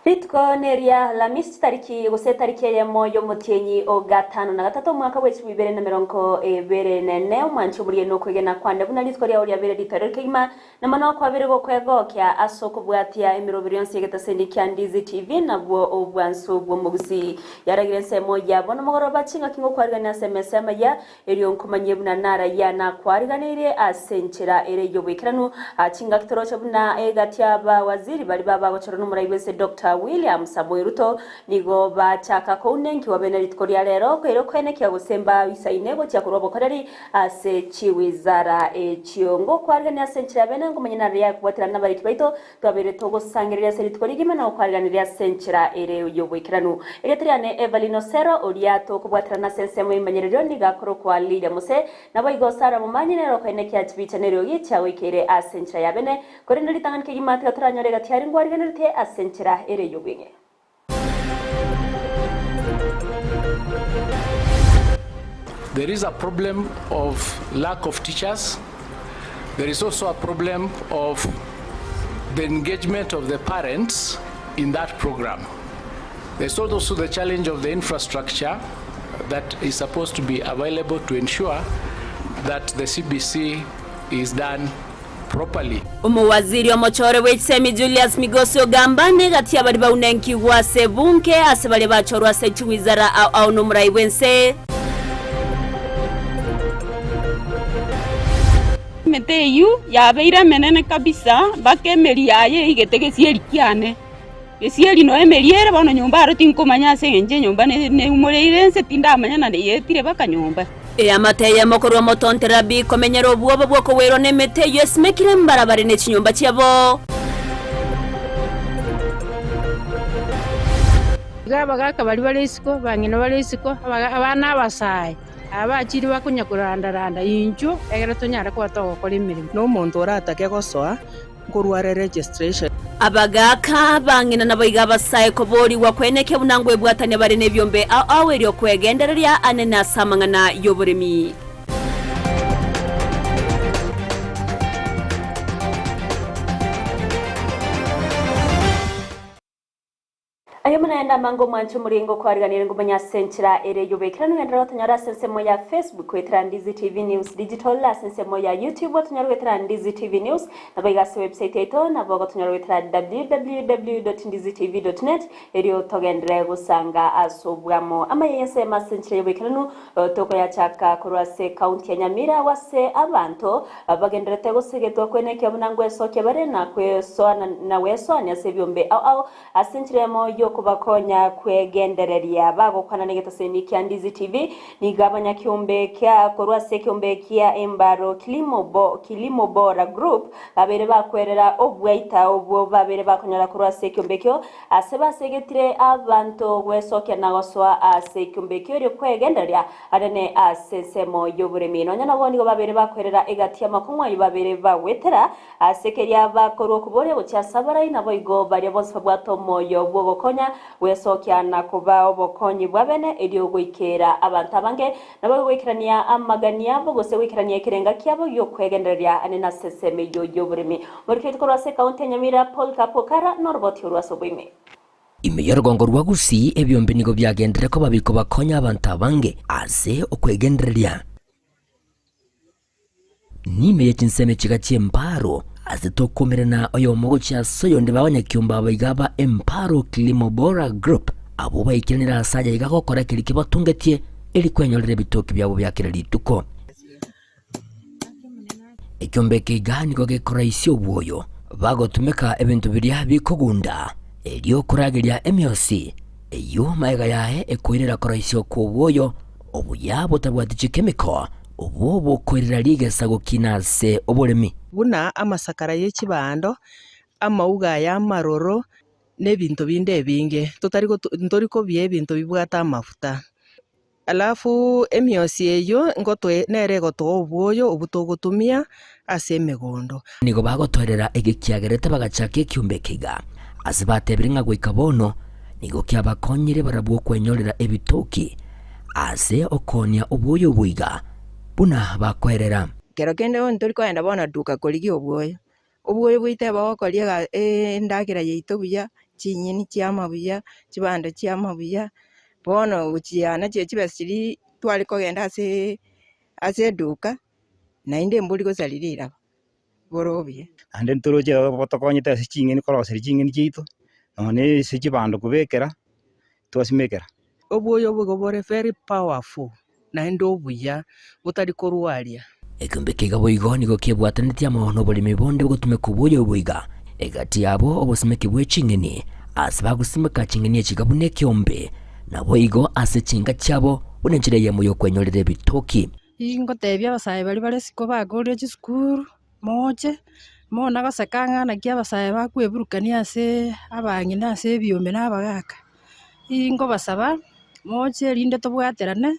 Rituko neria Alamisi chitariki gose etariki eyemo y'omotienyi o gatano na gatato omwaka bwe chilifu ibere na emerongo ebere na ene, omwanchi omorie nokwegena kwane buna rituko riao riabeire ritoereru kegima, na mono kwabeire gokwegokia ase okobwatia emeroberi yonsi y'egetaseni kia Ndizi TV nabwo obwansu bw'omogusii. Yaragire ensemo yabo nomogoroba chingaki ngokwarigania ase emesa y'amayia, Erio nkomanyie buna narayia nakwariganeirie ase enchera ere y'oboikeranu. Chingaki toroche buna egati y'abawaziri baria babagochorwa nomorai bw'ense Doctor William Samoei Ruto nigo bachaka kounenkiwa bene rituko ria rero erio koenekia gose mbabisaine gochia korwa obokoreri ase chiwizara echio. Ngokwarigania ase enchera ya bene nkomanyie narayia ekobwaterana nabariki baito Twabeire togosangereria ase rituko rigima na gokwariganiria ase enchera ere y'oboikeranu. Erieta riane Evelyn Osero, oria tokobwaterana ase ensemo y'ememanyererio nigo akorokwa Lydia Mose. Naboigo Sarah Momanyi nere okoenekia chibicha neriogi chiagoikeire ase enchera ya bene. Korende ritang'ani kegima tiga toranyore egati aria ngwariganeretie ase enchera ere y'obweng'e. There is a problem of lack of teachers, there is also a problem of the engagement of the parents in that program. There's also the challenge of the infrastructure that is supposed to be available to ensure that the CBC is done properly. Omowaziri omochore bw'echisemi Julius Migosi ogamba negati y'abaria baunenkigwe ase ebunge ase baria bachorwa ase chiwizara ao ao nomorai bw'ense. Emete eyio yabeire emenene kabisa, mpaka emeri yaye eigete gesieri kiane. Gesieri noe emeri ere bono nyomba aro tinkomanya ase engencho enyomba neumoreire inse tindamanya na neyetire mpaka nyomba. Eamate eyemo korwa omotonte Rabi komenyera obwoba bw'okowerwa nemete eyio esimekire mbarabare ne chinyomba chiabo. Igo abagaaka baria bare isiko, abang'ina bare isiko, abana abasae, aba bachire bakonya koranda-randa inchuo, egere tonyare koba togokora emeremo. Na omonto oratake gosoa, nkorwa are registration. Abagaaka, abang'ina naboigo abasae koboorigwa kweneke buna ngwebwatania bare nebiombe ao ao erio kwegendereria anene ase amang'ana y'oboremi. Aye omonene amange omwanche omorengo kwariganire ngomanya ase enchera ere y'oboikeranu genderera gotonyora ase ensemo ya Facebook goetera Ndizi TV News Digital ase ensemo ya YouTube otonyore goetera Ndizi TV News naboigo ase website yaito nabo ogotonyora goetera www.ndizitv.net erio togenderere gosanga ase obwamo amaya y'ensemo ase enchera y'oboikeranu tokoyachaka korwa ase ekaunti ya Nyamira agwo ase abanto bagendererete gosegetwa kwenekio buna ngwesokia bare na kwesoana na gwesoania ase ebiombe ao ao Ase enchera eyemo y'okobakonya kwegendereria bagokwana negetasemi kia Ndizi TV, nigo abanyakeombe kia korwa ase ekeombe kia Embaro Kilimo Bo Kilimo Bora Group babeire bakwerera obwaita obwo babeire bakonyora korwa ase ekeombe ekio ase basegetire abanto gwesokia na gosoa ase ekeombe ekio erio kwegendereria anene ase ensemo y'oboremi. Nonya nabo nigo babeire bakwerera egati y'amakong'u ayio babeire bagwetera Ase keria bakorua okoboria gochia ase abarai, naboigo baria bonsi babwate omoyo bw'ogokonya gwesokia na kobaa obokonyi bw'abene, erio goikera abanto abange, naboigo goikerania amagani abo, gose goikerania ekerenga kiabo gi'okwegendereria ane nase ensemo eyio y'oboremi. Moriketi korwa ase ekaunti ya Nyamira, Polycarp Okara, noroboti orwo ase oboime. Ime y'orogongo rwa Gusii ebiombe nigo biagenderire koba bikobakonya abanto abange ase okwegendereria. Nime ye chinsemo chiga chi'Emparo, ase tokomerana oyomo gochia ase oyonde b'abanyakiombe aba iga ba Emparo Kilimo Bora Group, abwo baikeranire ase aya iga gokora keria kebatungetie eri kwenyorera ebitoki biabo bia kera rituko. Ekiombe eke iga nigo gekoraisia obwoyo, bagotumeka ebinto biria bikogunda, erio korageria emiosi, eyio magega yaye ekoirera koraisia okw'obwoyo, Obuya botabwati chikemiko, obwo bokoirera rigesa gokina ase oboremi. Buna amasakara ye chibando, amauga aya amaroro, na ebinto binde ebinge, totari gotu ntori kobia ebinto bibwate amafuta. Alafu emiosi eyio ngotoe nere egotoa obwoyo obwo togotumia ase emegondo. Nigo bagotoerera egekiagerete bagachaka ekiombe eke iga, ase batebire ng'a goika bono nigo kiabakonyire barabwo kwenyorera ebitoki ase okoonia obwoyo obwo iga, buna bakoerera. Kero kende bono tori kogenda bono duka korigia obwoyo, obwoyo bwaito ebogokoria endagera yaito buya. Chinyeni chiama buya, chibando chiama buya, bono gochiana chie chibesa chiria tware kogenda aseee ase eduka, naende mbori gosari riraba, bore obuya. Naende ntoroche botokonyete ase ching'eni koroseria ching'eni chiaito, nonya na ase chibando kobekera, twasimekera. Oboyo obo igo bore very powerful, naende obuya, botari korwaria. Ekeombe kiga boigo nigo kebwatanetie amo noboremi bonde bogotumeka oboyo obo iga, egati yabo obosimeki bwe ching'eni, ase bagosimeka ching'eni echi iga buna ekeombe, naboigo ase chinka chiabo buna enchera eyemo y'okwenyorera ebitoki. Ingotebia abasae baria bare isiko bakorire chisukuru, moche, mona goseka ng'a naki abasae bakweburukania ase abang'ina ase ebiombe na abagaka. Ingobasaba, moche erinde tobwaterane,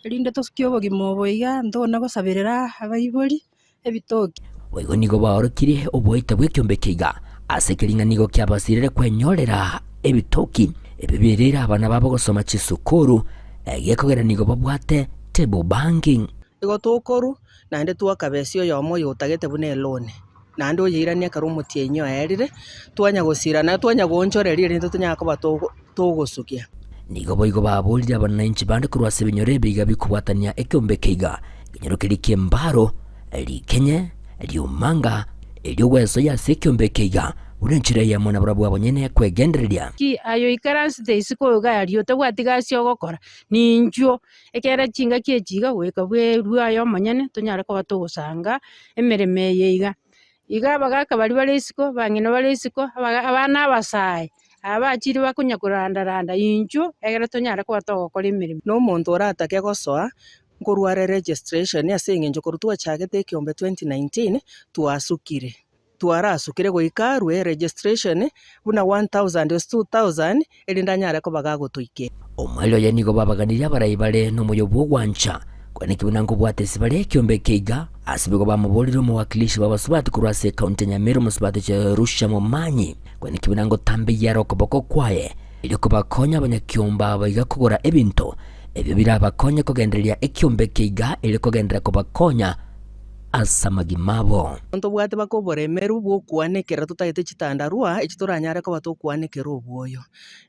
erinde tosukie obogima obo iga, ntona gosaberera abaibori ebitoki. Boigo nigo baorokirie oboita bw'ekiombe eke iga, ase kering'ana nigo kiabasirire kwenyorera ebitoki ebio bireire abana babo gosoma chisukuru, egekogera nigo babwate table banking. Igo tokorwa, naende twakabesia oyomo oyo otagete buna eloni, naende oyeirania ekero omotienyi oerire, twanya gosirana, twanya goonchoreria erinde tonyare koba togo togosukia. Nigo boigo baborire abananchi bande korwa ase ebinyoro ebi iga bikobwatania ekeombe eke iga, ekenyoro keria ki'embaro, rikenye, riomanga, erio gwesoyia ase ekeombe eke iga, buna enchera eyemo nabarabwo abanyene kwegendereria. Ki aye oikaransete isiko iga aria otabwati gasi ogokora? Ninchuo, ekiagera chingaki echi iga goika bwerue aye omonyene tonyare koba togosanga emeremo eye iga. Iga abagaka baria bare isiko, abang'ina bare isiko, abaga abana abasae, aba bachire bakonya koranda randa inchuo, egere tonyare koba togokora emeremo. Na omonto oratake gosoa, nkorware registration ase eng'encho korwa twachagete ekeombe 2019, twasukire. Twarasukire goika arwe registration buna 1000 gose 2000 erinde anyare koba gagotoikera. Omoerio oye nigo babaganirie abarai bare nomoyo bw'ogwancha, kweneki buna nkobwata ase bare ekiombe eke iga. Ase igo bamoborire omowakilishi bw'abasubati korwa ase ekaunti ya Nyamira omosubati Jerusha Momanyi, kweneki buna ngotambeyia are okoboko kwaye, erio kobakonya abanyakiombe aba iga kogora ebinto ebio birabakonye kogendereria ekiombe eke iga erio kogenderera kobakonya ase amagima abo. Ntobwate baka oboremeru bw'okwanekera totagete chitandarua echi toranyare koba tokwanekera obwoyo,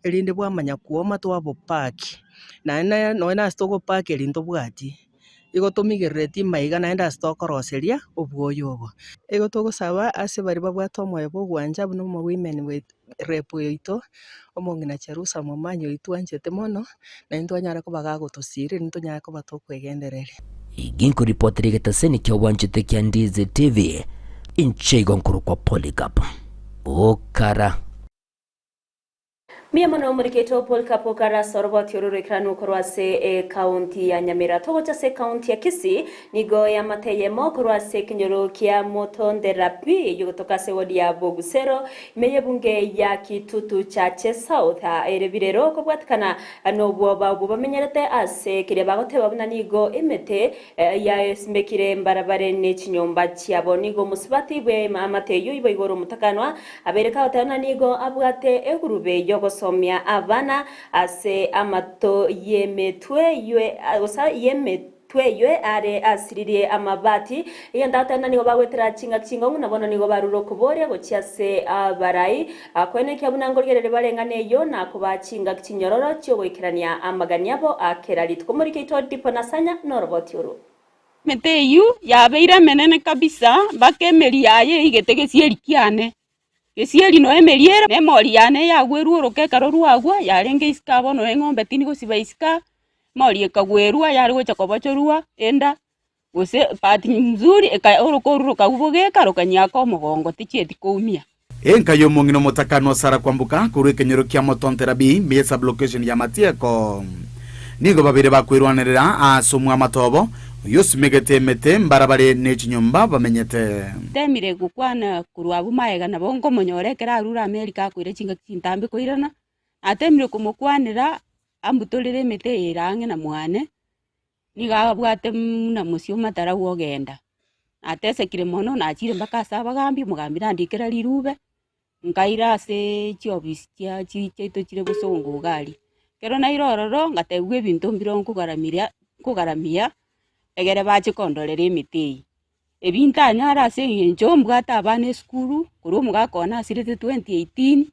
erinde bwamanya kwoma twabopaki. Naende nonya na ase togopaki eri ntobwati, igo tomigerereti maiga naende ase tokoroseria obwoyo obo. Igo togosaba ase baria babwate omoyo bwa ogwancha buna omowomen rep oito, omong'ina Cherusa Momanyi oyio twanchete mono, naintwe twanyara koba gagotosiira erinde tonyare koba tokwegendereria. Ginkoripotera egetaseni kia obwanchete kia Ndizi TV, inche igo nkorokwa Polycarp Okara. Mbuya mono omorikete o Polycarp Okara ase oroboti oro roikeranu korwa ase ekaunti ya Nyamira. Togocha ase ekaunti ya Kisii, nigo eamate eyemo korwa ase ekenyoro kia Motondera B eyio gotoka ase ewodi ya Bogusero ime y'ebunge ya Kitutu Chache South ere birero kobwatikana nobwoba obwo bamenyerete ase keria bagoteba buna nigo emete yasimekire mbarabare ne chinyomba chiabo. Nigo omosubati bw'eamate eyio ibo igoro omotakanwa abeire kagoteba buna nigo abwate egurube y'ogosomia abana ase amato y'emetwe gose y'emetwe Tweywe are asiririe amabati. Egento agoteba ng'a nigo bagwetera chingaki chingong'u, na bono nigo barure okoboria gochia ase abarai. Koenekia buna nkorigereria bareng'ana eyio, na kobaa chingaki chinyororo chi'ogoikerania amagani abo a kera rituko. Morike oito Dipo na Sanya noroboti orwo. Emete eyio yabeire emenene kabisa, mpaka emeri yaye eigete gesieri kiane. Gesieri noe emeri ere, na emori yane yagwerwa oroka ekero rwagwa, yarenge isiko abwo noe eng'ombe tindi gosiba isiko, emori ekagwerwa yare gocha kobochorwa enda, gose bahati mzuri eka oroka orwo rokagwa bogeka rokanyiaka omogongo tichieti koumia. Enka y'omong'ina omotakanu Sara Kwamboka korwa ekenyoro kia Motontera B, Meye Sub-location ya Matieko. Nigo babere bakwerwanerera aase omwamate obo, oyio osimegete emete mbarabare ne chinyomba bamenyete. Ntemire gokwana korwa abwo magega nabo nkomonyora ekero arure America akoira chingaki chintambe koirana, natemire komokwanera ambutorere emete eye ere ang'e na mwane, nigo abwate buna mosio omatarau ogenda. Natesekire mono, nachire mpaka ase abagambi, omogambi nandikera rirube, nkaira ase chiofisi chia chi chiaito chire bosongo iga aria. Ekero naira ororo, ngatebiwa ebinto mbire nkogaramiria nkogaramia, egere bache kondorera emete eye. Ebi ntanyare ase eng'encho mbwate abana esukuru, korwa omogaka one asirete 2018.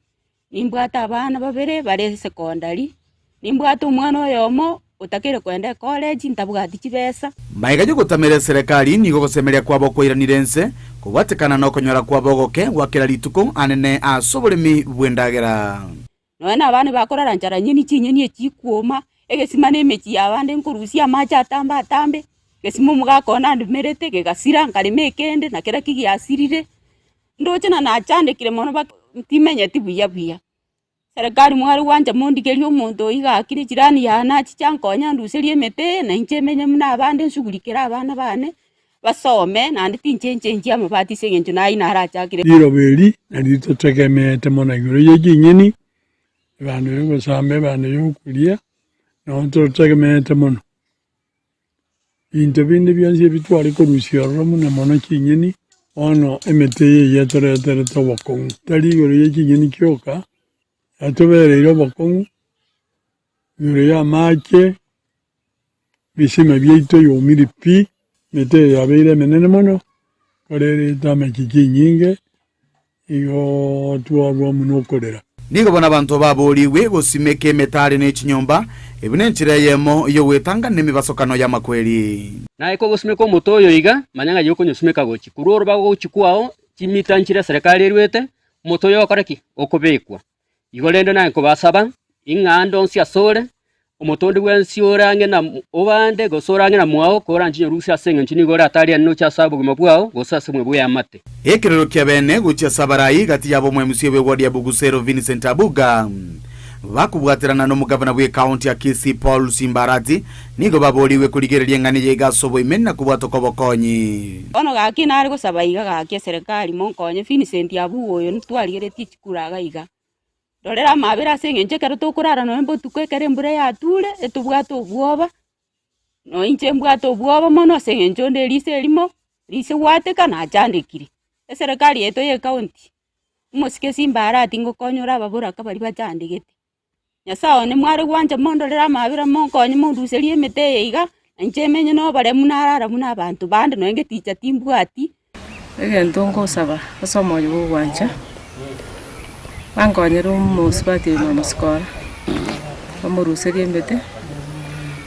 Nimbwate abana babere bare esekondari, nimbwate omwana oyomo otakeire kogenda ecollege ntabwati chibesa. Magega y'ogotamera eserekari nigo ogosemeria kwabo kwairanire ense, kobwatekana nokonyora kwabo ogoke gwa kera rituko anene ase oboremi bw'endagera. Nonya na abana bakorara nchara nyeni chinyeni echikwoma, egesima na emechie y'abande nkorusia amache atambe atambe, egesima omogaka one andemerete gegasira nkarema ekende na kerakio giasirire. Ndoche na nachandekire mono mpaka timenyeti buya buya. Serikali mware gwancha mondigerie omonto oyio gaki ne echirani yane achiche ankonye anduserie emete eye na inche menye buna abande nsugulikere abana bane, basome naende tinchenchia amabati ase eng'encho naye narachakire. Riroba eri nario totegemeete mono igoro ye chinyeni, ebando y'ogosamba, ebando y'okoria, nabo totegemeete mono. Ebinto binde bionsi ebi tware korusia ororo buna mono chinyeni, bono emete eye eyetoreterete obokong'u, tari igoro ye chinyeni chioka, yatobereire obokong'u igoro y'amache, ebisima biaito yomire pi, emete eye yabeire emenene mono, korerete amache chinyinge. Igo twarua buna okorera. Nigo bono abanto baboorigwe gosimeka emetare ne chinyomba, ebi nenchera eyemo y'ogwetanga nemebasokano y'amakweri. Naye kogosimeka omote oyo iga, manya ng'a yokonyosimeka gochia korwa orobago gochia kwao, chimita nchire eserekari erwete, omote oyo ogokora ki? Okobekwa. Igo rende naye nkobasaba, ing'a ande onsi asore, omote onde bwensi ore ang'e na obande, gose ore ang'e na mwao, koranche onyorusie ase engencho nigo ore atari anene gochia ase obogima bwao, gose ase obogima bw'eamate. Ekerero kia bene gochia ase abarai gati yabo omwemusia bw'eward ya Bugusero Vincent Abuga bakobwaterana nomogavana bw'ecounty ya Kisii Paul Simbarati nigo baborigwe korigereria eng'ana eye iga ase oboimeni na kobwatoka obokonyi. Bono gaki nare gosaba iga gaki eserekari monkonye Vincent Abuga oyo ntwarigeretie chikura iga iga. Rorera amabera ase eng'encho ekero tokorara nonye botuko ekero embura yature, etobwate obwoba, nonye inche mbwate obwoba mono ase eng'encho onde eriso erimo, riise gwateka nachandekire. Eserekari yaito ya ecounty, omosike Simba Arati ngokonya ore ababoraka baria bachandegete. Nyasaye one mware gwancha mondorere amabera monkonye monduserie emete eye iga, na inche menye noboremu narara buna abanto bande nonye ngeticha timbwati. Egento ngosaba ase omoyo bwa ogwancha, bankonyere omosubati oyo namosikora, bamoruserie emete,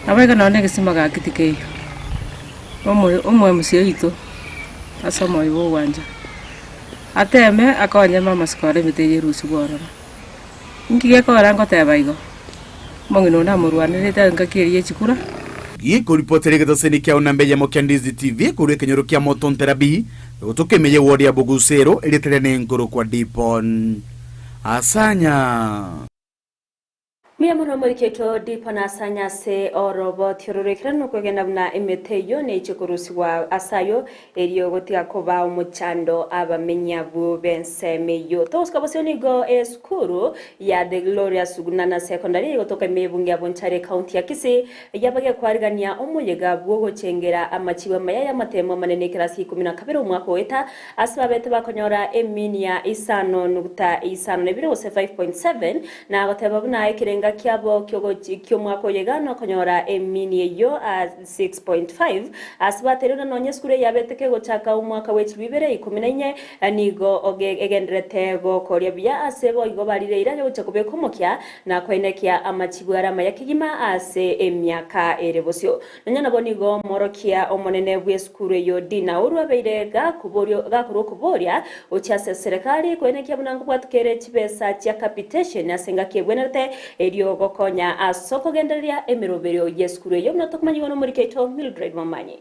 naboigo nonye na egesima gaki tikeiyo, omoyo omoemusi oito ase omoyo bwa ogwancha, ateme akonye mama sikora emete eye erusigwe ororo. Inki gekogera ngoteba igo? Omong'ina onde amorwanerete engaki eria ye chikura. Gikoripotera egetaseni kiao namba eyemo kia Ndizi TV korwa ekenyoro kia Motontera B, gotoka ime y'eward ya Bogusero, erieta riane nkorokwa Dipon Asanya. Mbuya mono omoriki oito Dipon Asanya ase oroboti oro roikeranu nokwegena buna emete eyio neche korusigwa ase ayio Erio gotiga koba omochando abamenyi abwo b'ensemo eyio. Togosuka bosio nigo esukuru ya The Glorious Sugunana Secondary egotoka ime y'ebunge ya Bonchari ecounty ya Kisii yaba gekwarigania omoyega bw'ogochengera amachibu amaya y'amatemo amanene ekerasi gia ikomi na kabere omwaka oeta ase babete bakonyora emini ya isano nukta isano na ibere gose 5.7 na goteba buna ekerenga kiabo ki'omwaka oyo iga nokonyora emini eyio 6.5 Ase bateire buna nonya esukuru eye yabete kegochaka omwaka bwe chilifu ibere ikomi na inye, nigo egendererete gokoria buya ase boigo barire eira yogocha kobeka omokia na koenekia amachibu are amaya kegima ase emiaka ere bosio. Nonya nabo nigo omworokia omonene bw'esukuru eyio Dina Ouru abeire gakorwa okoboria gochia ase eserekari koenekia buna nkobwatuka ere chibesa chia capitation ase engaki ebwenerete Erio gokonya ase okogendereria emeroberio y'esukuru eyio buna tokomanyigwa nomoriki oito Mildred Momanyi.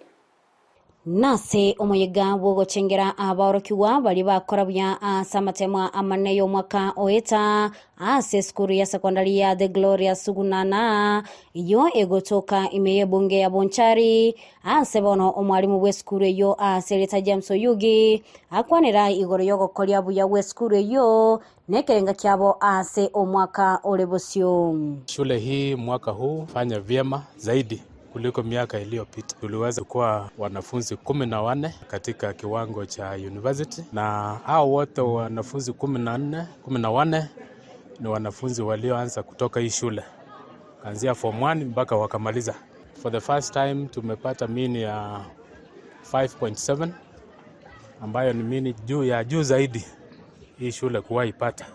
Nase omoyega bw'ogochengera abaorokigwa baria bakora buya ase amatemwa amanene y'omwaka oeta ase esukuru ya sekondari ya The Glorious Sugunana eyio egotoka ime y'ebunge ya Bonchari ase bono omwalimu bw'esukuru eyio ase erieta James Oyugi akwanera igoro y'ogokoria buya gw'esukuru eyio Nekerenga kiabo ase omwaka ore bosio. Shule hii mwaka huu fanya vyema zaidi kuliko miaka iliyopita. Tuliweza kuwa wanafunzi 14 katika kiwango cha university, na hao wote wanafunzi 14, 14 ni wanafunzi walioanza kutoka hii shule kuanzia form 1 mpaka wakamaliza. For the first time tumepata mean ya 5.7 ambayo ni mean juu ya juu zaidi hii shule kuwahi pata.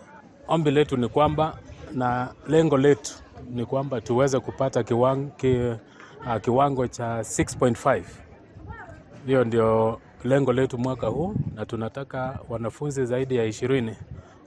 Ombi letu ni kwamba na lengo letu ni kwamba tuweze kupata kiwango, ki, uh, kiwango cha 6.5. Hiyo ndio lengo letu mwaka huu, na tunataka wanafunzi zaidi ya 20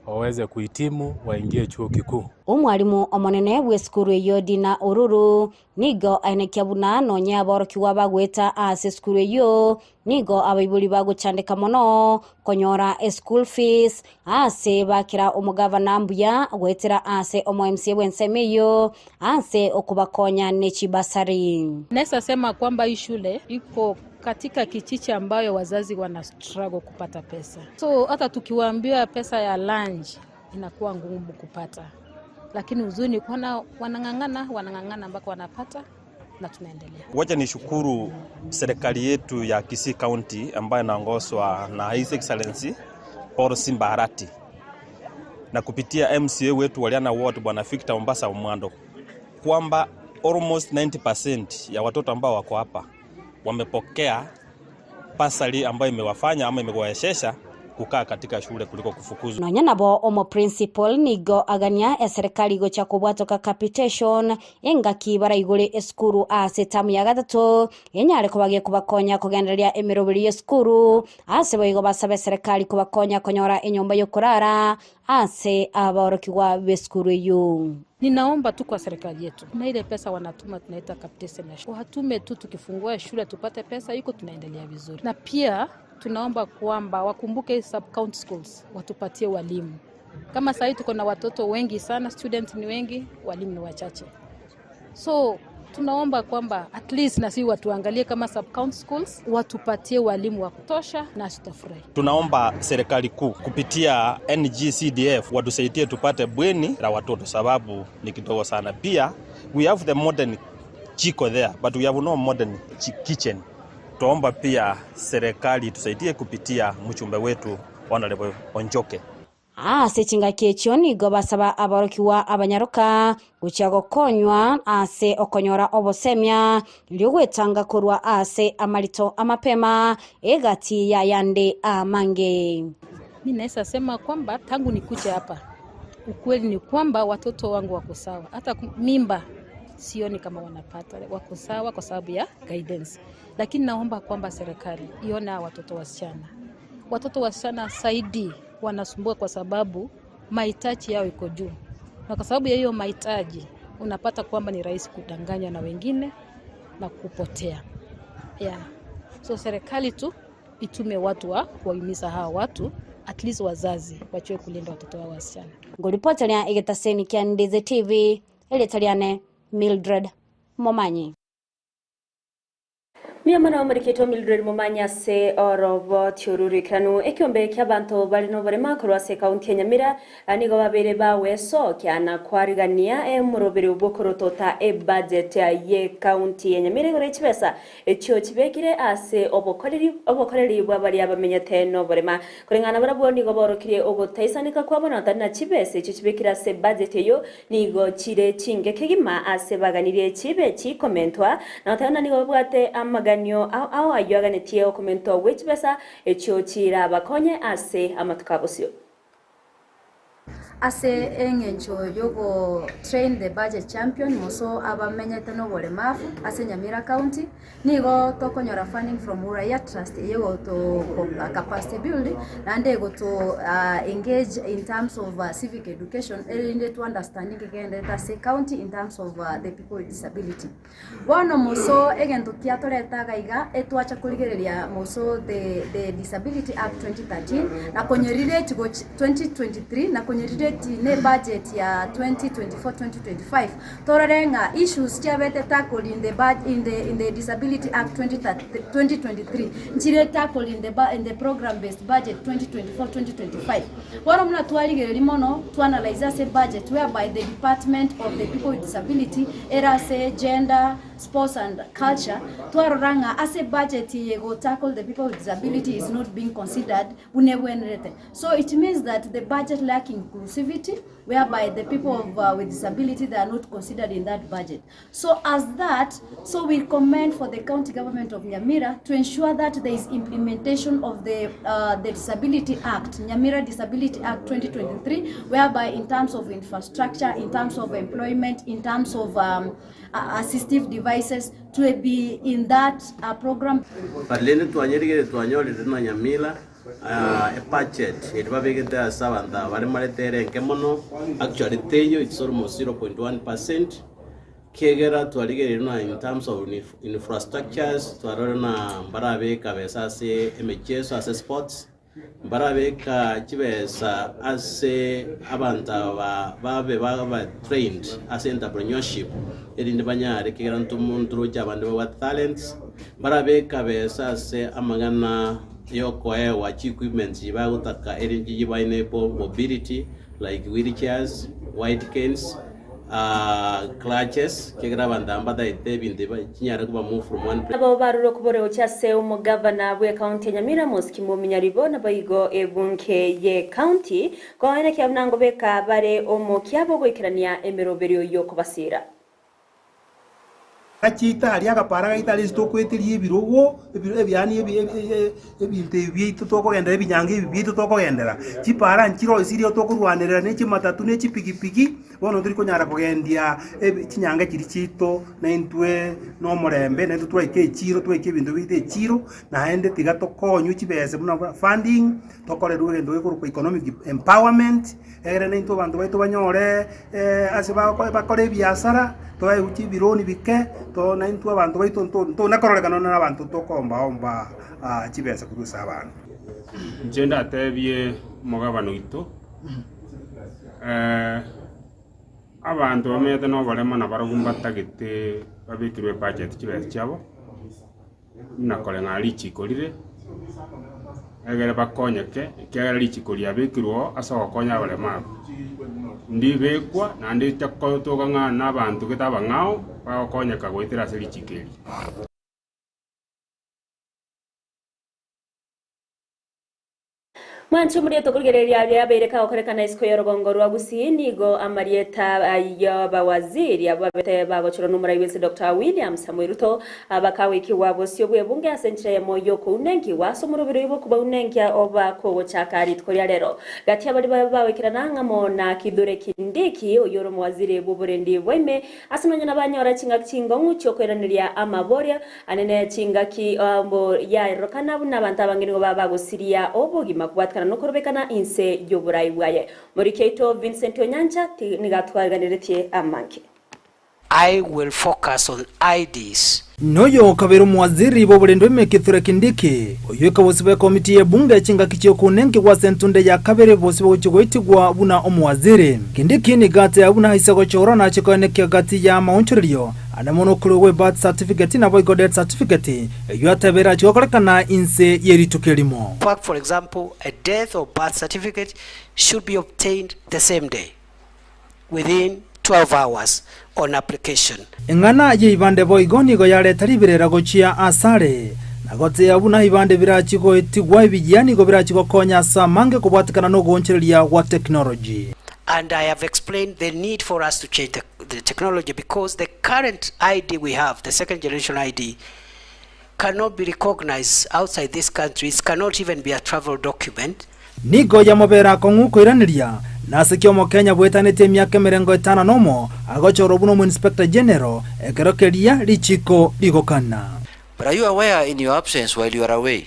waweze kuhitimu waingie chuo kikuu. Omwalimu omonene bw'esukuru eyio Dina Oruru nigo aenekia buna nonye aborokigwa bagoeta ase esukuru eyio nigo abaibori bagochandeka mono konyora eschool fees ase bakera omogavana mbuya goetera ase omo MCA bw'ensemo eyio ase okobakonya ne chibasari. Naeza sema kwamba hii shule iko katika kijiji ambayo wazazi wana struggle kupata pesa, so hata tukiwaambia pesa ya lunch inakuwa ngumu kupata, lakini uzuri kuona wanang'ang'ana, wanang'ang'ana mpaka wanapata na tunaendelea. Wacha nishukuru serikali yetu ya Kisii County ambayo inaongozwa na His Excellency Paul Simba Arati na kupitia MCA wetu Waliana Ward Bwana Victor Mombasa Omwando kwamba almost 90% ya watoto ambao wako hapa wamepokea basari ambayo imewafanya ama imewawezesha kukaa katika shule kuliko kufukuzwa. Nonya nabo omo principal nigo agania eserikali gocha kobwatoka capitation engaki baraigore esukuru ase etamu ya gatato enyare kobagia kobakonya kogendereria emeroberi ya esukuru ase boigo basabe eserikali kobakonya konyora enyomba yokorara ase aborokigwa b'esukuru eyio. Ninaomba tu kwa serikali yetu, na ile pesa wanatuma tunaita capitation ya shule, watume tu, tukifungua shule tupate pesa iko, tunaendelea vizuri. Na pia tunaomba kwamba wakumbuke sub county schools watupatie walimu. Kama sahii tuko na watoto wengi sana, student ni wengi, walimu ni wachache, so tunaomba kwamba at least na si watuangalie kama sub county schools watupatie walimu wa kutosha, na tutafurahi. Tunaomba serikali kuu kupitia NGCDF watusaidie tupate bweni la watoto, sababu ni kidogo sana. Pia we have the modern jiko there but we have no modern kitchen. Tuomba pia serikali tusaidie kupitia mchumbe wetu Honorable Onjoke. Ase chingaki echio nigo basaba aborokigwa abanyaroka gochia gokonywa ase okonyora obosemia erio gwetanga korwa ase amarito amapema egati yayande amange. Mi naweza sema kwamba tangu nikuje hapa, ukweli ni kwamba watoto wangu wako sawa, hata mimba sioni kama wanapata, wako sawa kwa sababu ya guidance. Lakini naomba kwamba serikali ione hawa watoto wasichana, watoto wasichana zaidi wanasumbua kwa sababu mahitaji yao iko juu, na kwa sababu ya hiyo mahitaji unapata kwamba ni rahisi kudanganywa na wengine na kupotea yeah. So serikali tu itume watu wa kuwahimiza hawa watu, at least wazazi wajue kulinda watoto wao wasichana. Ngoripoteria egetaseni kia Ndizi TV, eritariane Mildred Momanyi. Mia omoriketwe Mildred Momanyi ase oroboti orurikanu ekiombe kia abanto bari noborema korwa ase ekaunti ya Nyamira nigo babere bawesokia na kwarigania emoroberi bwokorotota ebudget ye ekaunti ya Nyamira igoro chibesa echio chibekire ase obokoreri obokoreri bwa baria bamenyete noborema koreng'ana barabwo nigo borokirie ogotaisanika kwabo na na chibesa echio chibekire ase budget eyo nigo chire chinge kegima ase baganirie chibe chikomentwa na tena nigo babwate amaganio ao ao ayio aganetie okomentwa gwe chibesa echio chira bakonye ase amatuko abosio. Ase eng'encho yogo train the budget champion moso abamenyete noboremavu ase Nyamira County, nigo tokonyora funding from Uraia Trust eyegoto capacity build naende egoto engage in terms of civic education erinde to understanding kegenderete ase county in terms of the people with disability. Bono moso egento kiatoreta iga iga etwacha korigereria moso the, the Disability Act 2013 na konyerireti gochi 2023 na konyerireti ne budget ya 2024-2025 torore ng'a issues chiabete tackled in the, in the, in the Disability Act 2023 nchire tackled in the, in the program based budget 2024-2025. Bono buna twarigereria mono twa analyze ase budget whereby the Department of the People with Disability era ase gender, Sports and Culture, twarora ng'a ase ebudget eye go tackle the people with disability is not being considered buna ebwenerete. So it means that the budget lack inclusivity whereby the people of, uh, with disability they are not considered in that budget. So as that, so we recommend for the county government of Nyamira to ensure that there is implementation of the, uh, the Disability Act, Nyamira Disability Act 2023, whereby in terms of infrastructure, in terms of employment, in terms of um, assistive devices to be in that uh, program. But rende twanyerigete twanyorire na Nyamira ebudget eria babegete ase abanto aba bare marete ere enke mono, actually teiyo it's almost 0.1%, kiagera twarigereire na in terms of infrastructures twarorire na mbarabeke kabesa ase emecheso ase sports, Mbarabeka chibesa ase abanto aba babe baba trained ase entrepreneurship erinde banyare ekiagera ntoroche abande babwate talents. Mbarabeka besa ase amang'ana yokoegwa chi equipments chibagotaka erinde chiba enable mobility like wheelchairs, white canes. Clutches, ekiagera abanto aba mbataete ebinto ebi chinyare koba move from one place. Nabo barure okobora gochia ase omogavana bw'ecounty ya Nyamira Moses Kimumi Nyaribo naboigo ebunge y'ecounty koenekia buna ngobeka bare omokia bogoikerania emeroberio y'okobasiira. Gachiita aria agapara gaito aria ase tokoeteria ebirogo, ebiro yaani ebi ebi ebinto ebi biaito tokogendera ebinyango ebi biaito tokogendera, chipara nchiroisirie tokorwanerera ne chimatatu ne chipigipigi, bono tori konyara kogendia ebi chinyange chiria chiaito na intwe na omorembe, naintwe twaika echiro twaika ebinto biaito echiro, naende tiga tokonywe chibesa buna funding, tokorerwe egento gekorokwa economic empowerment. Egere naintwe abanto baito banyore ase bakore ebiasara, tobae chibiloni bike, to naintwe abanto baito ntona kororekana nonya na abanto tokombaomba chibesa korwa ase abanto. Inche ndatebie omogabana oito, abanto bamenyete noboremo nabarobwo mbatagete babekerwe ebudget chibesa chiabo. Buna koreng'ana richiko rire, egere bakonyeke, ekiagera richiko riabekirwe oo ase ogokonya abaremagu. Ndibekwa naende toka ng'a nabanto gete abang'ao bagokonyeka goetera ase richiko eri. Mwanche omorieto okorigereria aria yabeire kagokorekana isiko y'orogongo rwa Gusii nigo amarieta y'abawaziri abwo babete bagochorwa n'omorai bw'ense Doctor William Samoei Ruto bakagoikigwa bosio bw'ebunge ase enchera eyemo y'okounenkiwa ase omoroberi oyio bw'okobaunenkia oba kogochaka rituko ria rero. Gati y'abaria babe bagoikerana ng'amo na Kithure Kindiki oyio ore omowaziri bw'oborendi bwaime ase nonya nabanyora chingaki chingong'u chiokoiraneria amaboria Anene chingaki mbo yaerorokana buna abanto abange nigo baba bagosiria obogima kobwatikana nokorobekana inse y'oborai bwaye. Moriki oito Vincent Onyancha nigo atwaganeretie amange. I will focus on IDs. Noyo okabera omowaziri bw'oborendi bw'ime Kithure Kindiki, oyio ekabosi bw'ekomiti y'ebunge chingaki chi'okounenki ase entunde ya kabere bosio bogochia goitigwa buna omowaziri. Kindiki nigo ateba buna aise gochorwa nache koenekia gati ya amaonchorerio Ande mono okorua gwe birth certificate naboigo death certificate, eyio atebe erache gokorekana inse ye rituko erimo. Fact, for example, a death or birth certificate should be obtained the same day, within 12 hours on application. Eng'ana y'eibande boigo nigo yareta riberera gochia asare, na goteeba buna ebibande birachi goetigwa ebiya nigo birachi gokonya ase amange kobwatekana nogoonchoreria gwa technology. And I have explained the need for us to change the the technology because the current ID we have, the second generation ID, cannot be recognized outside this country. It cannot even be a travel document. Nigo yamobera akong'u koiraneria, Nase ki Omokenya bwetanetie emiaka emerengo etano nomo agochorwa buna Omoinspector General ekero keria richiko rigokana? But are you aware in your absence while you are away,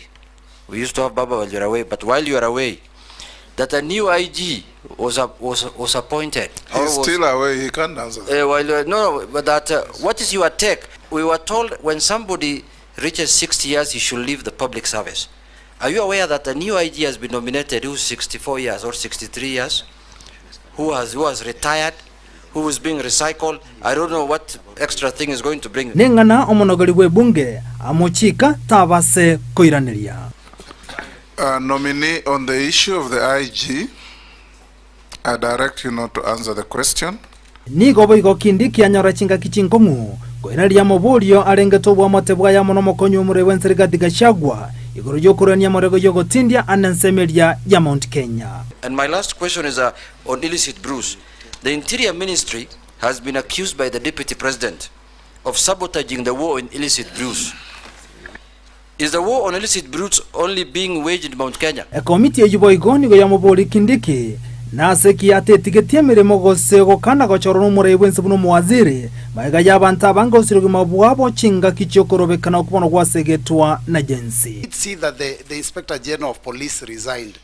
we used to have Baba while you are away, but while you are away, that a new IG was, was, was appointed? He's was, still away, he can't answer that. While you are, no, no, but that, what is your take? We were told when somebody reaches 60 years, he should leave the public service. Are you aware that a new IG has been nominated who's 64 years or 63 years, who has, who has retired, who is being recycled? I don't know what extra thing is going to bring. Neng'ana omonogori bw'ebunge amochika tabase koiraneria. Uh, nominee on the issue of the IG, I direct you not to answer the question. Nigo boigo Kindiki anyora chingaki chinkong'u Koiraneria amaborio arengete oboamate bwaye amo nomokonyi omorwai bw'ense Rigathi Gachagua igoro y'okorwania amorego y'ogotindia ande ensemo eria ya Mount Kenya. And my last question is uh, on illicit brews. The Interior Ministry has been accused by the Deputy President of sabotaging the war on illicit brews. Is the war on illicit brews only being waged in Mount Kenya? Ekomiti eyio boigo nigo yamoboria Kindiki nase ki atetigetie emeremo gose gokana gochorwa nomorai bw'ense buna omowaziri, magega y'abanto abange gosira obogima bwabo chingaki chi'okorobekana okwo bono gwasegetwa na Gen-Z. did see that the, the Inspector General of Police resigned.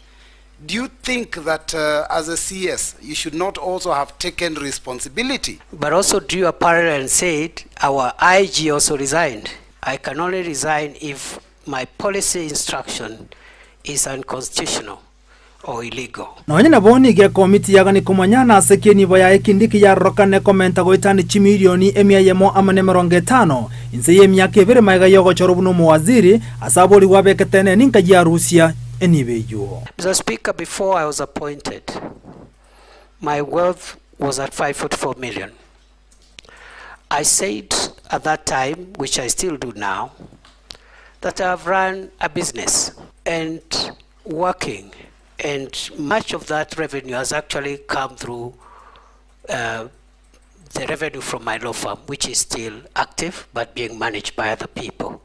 Do you think that uh, as a CS, you should not also have taken responsibility? But also drew a parallel and said our IG also resigned. I can only resign if my policy instruction is unconstitutional or illegal. Nonya nabo nigo ekomiti yagania komanya nase ki enibo yaye Kindiki yarorokane komenta goetania chimilioni emia eyemo amo nemerongo etano inse y'emiaka ebere magega y'ogochorwa buna omowaziri ase aborigwa abekete ninka yarusia enibo eywo. Mr. Speaker, before I was appointed, my wealth was at 544 million. I said at that time, which I still do now, that I've run a business and working, and much of that revenue has actually come through the revenue from my law firm, which is still active but being managed by other people.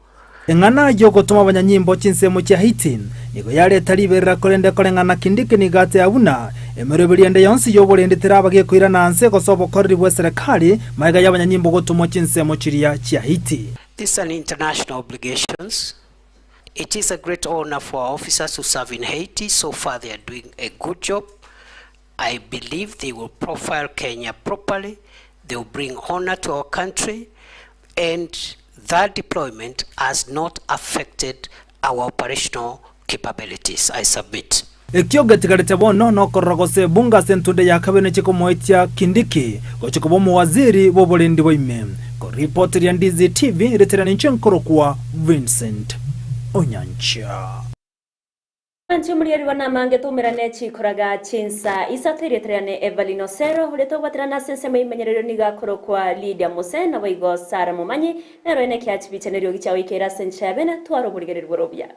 Eng'ana yogotoma abanyanyimbo chinsemo chia Haiti nigo yareta riberera korende koreng'ana Kindiki nigo atea buna emeroberi ende yonsi yoborende teraba gekoirana nse gose obokoreri bwa serikali magega y'abanyanyimbo gotomwa chinsemo chiria chia Haiti. These are international obligations. It is a great honor for our officers to serve in Haiti. So far, they are doing a good job. I believe they will profile Kenya properly. They will bring honor to our country. And that deployment has not affected our operational capabilities. I submit. Ekio getigarete bono nokorora gose bunga ase entunde ya kabene chikomoetia Kindiki gochikoba omowaziri bw'oborendi bwaime. Koripoti ria Ndizi TV retera ninche nkorokwa Vincent Onyancha. Anchi omurieri banamange tumerane chikoraga chinsa isato ireterane Evelyn Osero urete ogwaterana ase ensemo imenyerero niga akorokwa Lydia Muse nabo igo Sara Momanyi nero ene kiachibichenerio gichagoikera ase enchera bene twara oborigereri borobia.